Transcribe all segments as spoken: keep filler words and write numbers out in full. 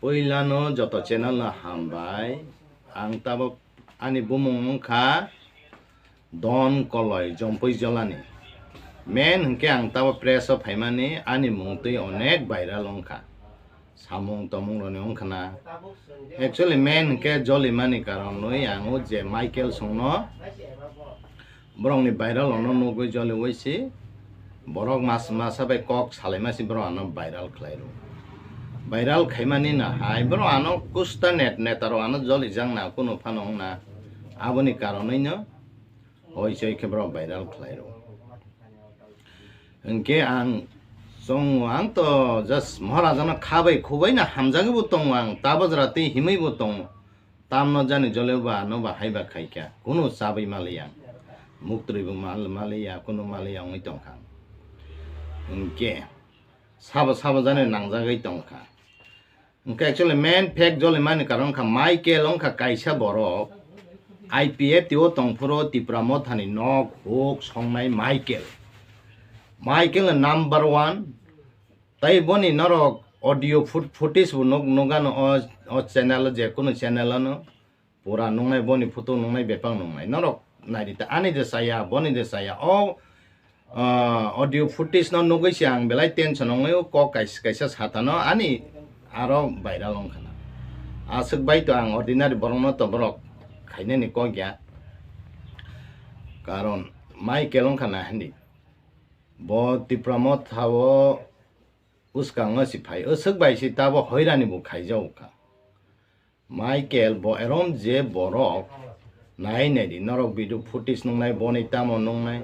Puilano joto channel no hambai. Ang tabok ani bumung wngkha Don Koloi Jompui Jolani. Main hwnkhe ang tabok press o phaimani ani mung twi onek viral wngkha. Samung tomung roni wngkha na. Actually main hwnkhe jolimani karon nwi ang o je Michael songno borokni viral ono nugwi joliwi si borok mas masa bai kok salaima si borok ano viral khlai rw. Viral khaimani na hai borok ano kusta net neta rok ano jolijak na kunu phano wng na aboni karonwi no hoi choi khe borok viral khlai rw. Hwnkhe ang chongo ang to just Maharaja no khabai khubai na hamjagwi bo tongo ang tabajra tei himwi bo tongo. Tamno jani jole ba ano ba haiba khaikha, kunu chabwi maliya, muktwrwi bo mal maliya, kunu maliya wngwi tongkha. Hwnkhe sabo sabo jani nangjagwi tongkha. Hwnkhe actually main fact jole mani karon wngkha Michael wngkha kaisa borok I P F T o tongphuru Tipra Mothani nok huk songnai Michael. Michael no number one. Tai boni norok audio foot-, footage bo nuk-, nukgano o, o channel o, je kunu channel ano pura nungnai, boni photo nungnai, bepang nungnai. Norok naidi ta, ani de saya, boni de saya. O, ah, audio footage no nugwi se ang belai tension wngnai, o kok kaisa, kaisa satano ani aro viral wngkha na. Aswk bai to ang ordinary borok no to borok khainani kok ya. Karon Michael wngkha na hindi. Bo Tipra Motha o bwskango si phai, aswk bai si tabo hoirani bo khaijago kha. Michael bo erom je borok nai nai di, norok video footage nungnai, boni tamo nungnai,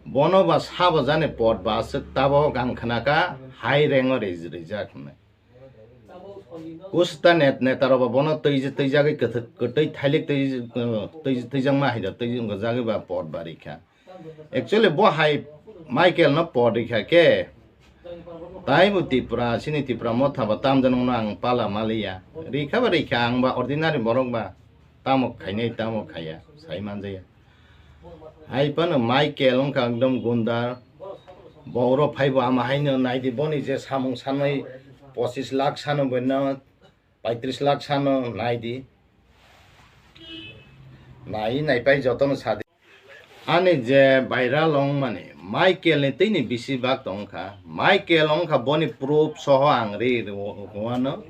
bono ba sabo jani pot ba aswk tabo gang khna kha, hai rengo ri-, rijak hwnwi. Kusta net-, neta rok ba bono twi-, twijagwi kwthw-, kwtwi thailik twi-, twi-, twijakma hai da, twi-, twijagwi ba pot ba rikha. Actually bo hai Michael no pot rikha khe, taibo Tipra, chini Tipra Motha ba tamjani no ang pala maliya. Rikha ba rikha, ang ba ordinary borok ba tamo khainai, tamo khaiya, sai manjaya. Hai phano Michael wngkha ekdom gundar. Bo oro phaibo ama haino naidi, boni je samung sanai pochis lakh sano boino paitris lakh sano naidi. Nai nai pai jotono sadi. Ani je viral wngmani Michael ni twini bisi bak tongkha. Michael wngkha boni proof soho ang ri rwano.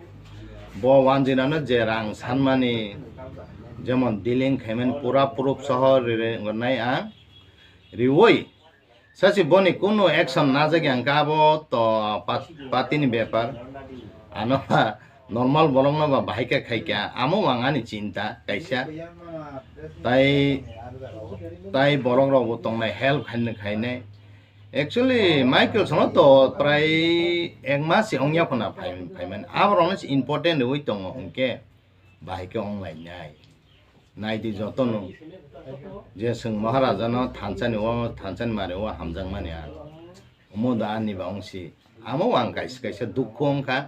Bo wanjinano je rang sanmani jemon dealing khaimani pura proof soho ri rwnai ang. Riwi Sasi boni kunu action najak yang kha, abo to pat-, patini bepar. Ano ha normal borok no ba bahai khe khai kha, amo ang ani chinta kaisa. Tai, tai borok rok bo tongnai, help khainai khainai. Actually Michael sono to prai ek mas se ongya khuna phai, phaimani. Abo rok no se important riwi tongo hwnkhe bahai khe ong lainai. Naidi jotono je chwng Maharajano thansani o, thansani mari o hamjakmani ang. Omo da ani ba wngsi. Amo ang kaisa kaisa dukhu wngkha.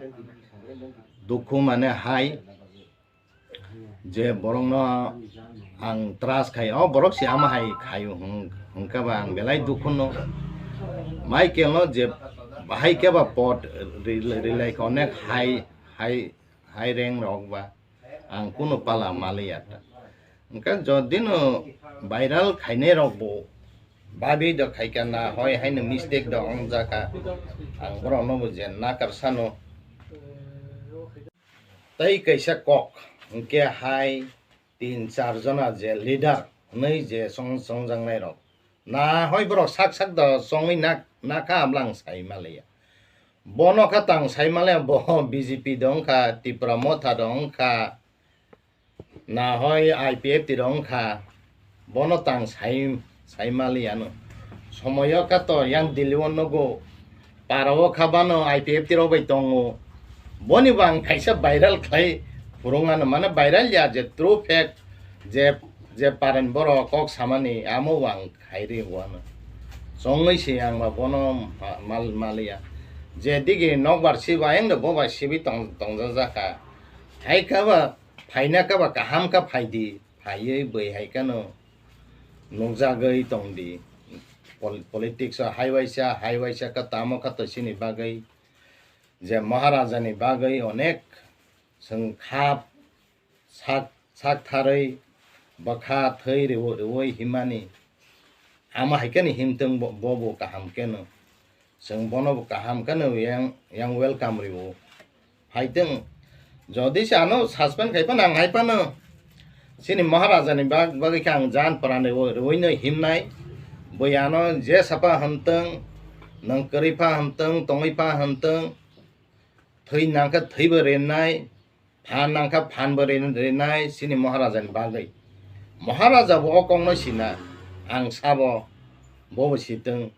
Dukhu mane hai je borokno ang trust khai, o borok se ama hai khaio hwn-, hwnkha ba ang belai dukhu no. Michael no je bahai khe ba pot ri-, rilai kha onek hai, hai, hai rank rok ba. Ang kunu pala maliya ta. Hwnkhe jodi no viral khainai rok bo babi do khaikha na hoi haino mistake do wngjaka. Ang borok no bo je nakar sano. Tai kaisa kok hwnkhe hai tin char jona je leader hwnwi je song-, songjaknai rok. Na hoi borok sak sak do chongwi nak-, nakha ablang sai maliya. Bono kha tang sai maliya, bo B J P do wngkha, Tipra Motha do wngkha, na hoi I P F T do wngkha. Bono tang sai, sai maliya no. Somoyo kha to yang Delhi o nugo. Para o kha bano I P F T rok bai tongo. Boni bo ang kaisa viral khlai phurung ano, mane viral ya je true fact je, je paren borok kok samani amo bo ang khairi wano. Chongwi se ang ba bono ma-, mal maliya. Je digi nokbar siba ayang do boba sibi tong, tongjak jakha. Hai kha ba phaina kha ba kaham kha phaidi, phaiwi bwi hai khano nukjagwi tongdi. Pol-, politics o hai waisa, hai waisa kha tamo kha to chini bagwi. Je Maharajani bagwi onek Chwng khap sak sak tharwi bwkha thwi riwi riwi himmani. Ama hai kheno himtwng bo bo kaham kheno. Chwng bono bo kaham kheno yang yang welcome riwo. Phaitwng, jodi se ano suspend khai phano ang hai phano chini Maharaja ni bag bagwi khe ang jan pran riwi riwi no himnai. Bwi ano je sapa himtwng, nwng kwrwi pha himtwng, tongwi pha himtwng, thwi nangkhe thwibo rinai, phan nangkha phanbo rin- rinai chini Maharaja ni bagwi. Maharaja bo o kokno sina, ang sabo, bobo sitwng.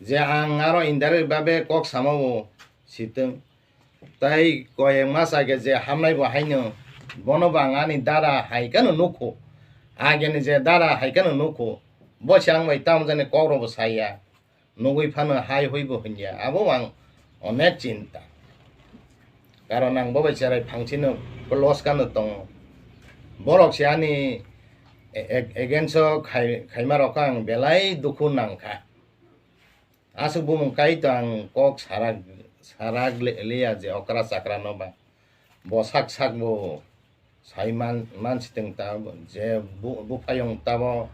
Je ang aro indirect babe kok sama bo sitwng. Tai koyek mas age je hamnai bo haino, bono bo ang ani dara hai kheno nukho. Ageni je dara hai kheno nukho. Bo se ang bai tamo jani kok rok bo saya. Nugwi phano hai hui bo hinya. Abo ang onek chinta. Karon ang bo bai cherai phangsino close kano tongo. Borok se ani e- e- against o khai- khaima rok ang belai dukhu nangkha. Aswk bumung kai to ang kok sarak sarak le- liya je okra chakra no ba. Bo sak sak bo sai man man sitwng ta je bu- buphayung tabo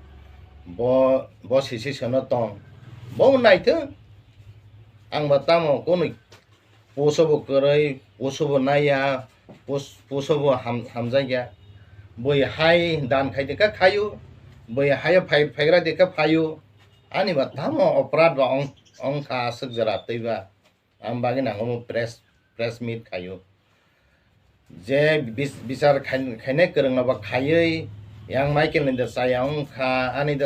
bo bo sisi sono tong. Bo naithwng ang ba tamo kunu puso bo kwrwi, puso bo naiya, pus- puso bo ham- hamjakya. Bui hai dan khai de kha khayu, bui hayo phai- phaigra de kha phayu. Ani ba tamo operate ba ong- ongkha aswk jora twi ba. Ang bagwi nango press press meet khayu. Je bis- bichar khai- khainai kwrwng no ba khayui yang Michael ni de chaya ongkha ani de